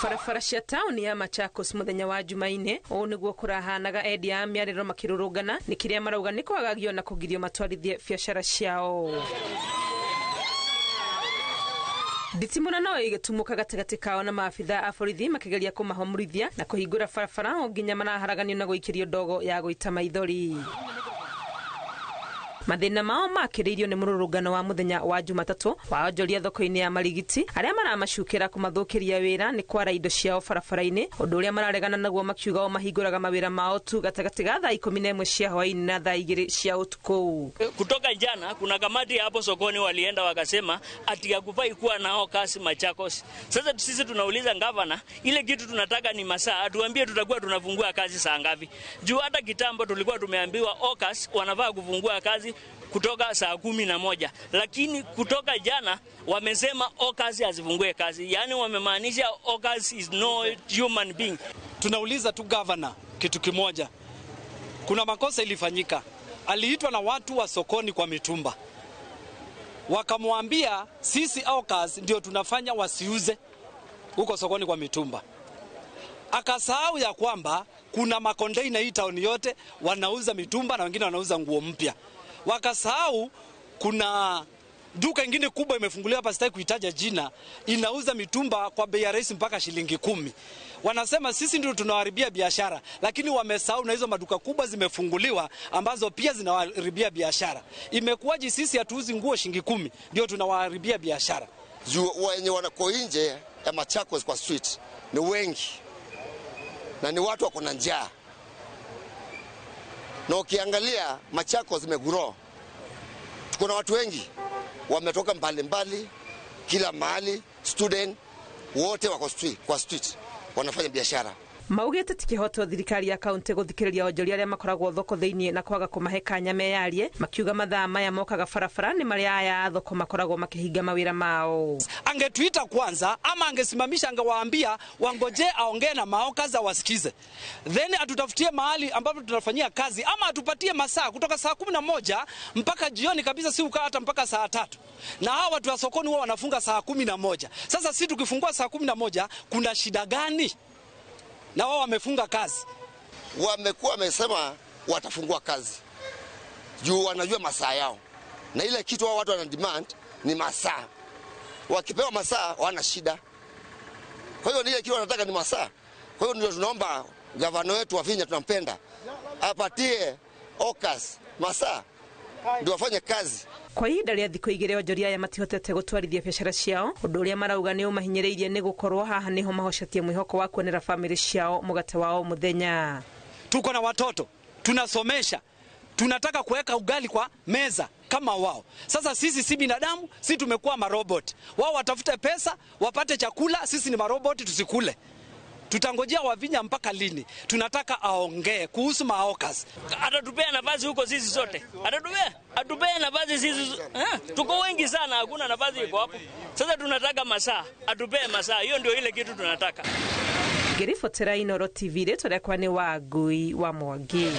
Barabara cia taũni ya Machakos mũthenya wa Jumaine ũũ nĩguo kũrahanaga endia a mĩarĩro makĩrũrũngana nĩ kĩrĩa marauga nĩ kwagagio na kũgirio matwarithie biacara ciao. Nditimũra no ĩgĩtumũka gatagatĩ kao na maabitha a borithi makĩgeria kũmahomorithia na kũhingũra barabara o nginya maraharaganio na gũikĩrio ndogo ya gũita maithori. Mathĩna mao makĩrĩirio nĩ mũrũrũngano wa mũthenya wa Jumatatũ wa onjoria thoko-inĩ ya Marigiti arĩa maramacukĩra kũmathũkĩria wĩra nĩ kwara indo ciao barabara-inĩ, ũndũ ũrĩa mararegana naguo makiuga o mahingũraga mawĩra mao tu gatagatĩ ga thaa 11 cia hwaĩ-inĩ na thaa 2 cia ũtukũ. Kutoka jana kuna kamati hapo sokoni walienda wakasema ati hakufai kuwa nao kasi Machakos. Sasa sisi tunauliza gavana, ile kitu tunataka ni masaa, atuambie tutakuwa tunafungua kazi saa ngapi? Juu hata kitambo tulikuwa tumeambiwa hawkers wanafaa kufungua kazi kutoka saa 11, lakini kutoka jana wamesema hawkers hazifungue kazi. Yani wamemaanisha hawkers is no human being. Tunauliza tu gavana kitu kimoja. Kuna makosa ilifanyika. Aliitwa na watu wa sokoni kwa mitumba. Wakamwambia sisi hawkers ndio tunafanya wasiuze huko sokoni kwa mitumba. Akasahau ya kwamba kuna makonteina hii town yote wanauza mitumba na wengine wanauza nguo mpya. Wakasahau kuna duka ingine kubwa imefunguliwa hapa, sitaki kuitaja jina, inauza mitumba kwa bei ya rahisi mpaka shilingi 10. Wanasema sisi ndio tunaharibia biashara, lakini wamesahau na hizo maduka kubwa zimefunguliwa ambazo pia zinaharibia biashara. Imekuwaje sisi hatuuzi nguo shilingi 10 ndio tunawaharibia biashara? Juu wenye wanako nje ya Machakos kwa street ni wengi na ni watu wako na njaa. Na ukiangalia Machakos imegrow. Kuna watu wengi wametoka mbali mbali, kila mahali, student wote wako street, kwa street wanafanya biashara. Maugĩte ti kĩhoto thirikari ya kaunti gũthikĩrĩria onjoria arĩa makoragwo thoko thĩinĩ na kwaga kũmahe kanya meyarie, makiuga mathaa maya mokaga barabara nĩ marĩa aya a thoko makoragwo makĩhinga mawĩra mao. Angetuita kwanza ama angesimamisha, angewaambia wangoje aongee na mahawkers wasikize, then atutafutie mahali ambapo tunafanyia kazi ama atupatie masaa kutoka saa 11 mpaka jioni kabisa, si ukaa hata mpaka saa 3. Na hawa watu wa sokoni huwa wanafunga saa 11. Sasa si tukifungua saa 11 kuna shida gani? Na wao wamefunga kazi. Wamekuwa wamesema watafungua kazi juu wanajua masaa yao, na ile kitu wao watu wana demand ni masaa. Wakipewa masaa wana shida. Kwa hiyo ile kitu wanataka ni masaa. Kwa hiyo ndio tunaomba gavana wetu Wavinya, tunampenda, apatie hawkers masaa ndio wafanye kazi. Kwa ihinda rĩa thikũ 2 onjoria aya matihotete gũtwarithia biacara ciao, ũndũ ũrĩa marauga nĩ ũmahinyĩrĩirie nĩ gũkorwo haha nĩho mahocetie mwĩhoko wa kuonera famĩlĩ ciao mũgate wao mũthenya. Tuko na watoto tunasomesha, tunataka kuweka ugali kwa meza kama wao. Sasa sisi si binadamu, sisi tumekuwa marobot. Wao watafute pesa wapate chakula, sisi ni marobot tusikule. Tutangojea Wavinya mpaka lini? Tunataka aongee kuhusu mahawkers. Atatupea nafasi huko sisi sote. Atupea nafasi sisi. Tuko wengi sana, hakuna nafasi iko hapo. Sasa tunataka masaa, atupee masaa. Hiyo ndio ile kitu tunataka. Ngĩribotera Inooro TV, rĩtwa rĩakwa nĩ Wangui wa Mwangi.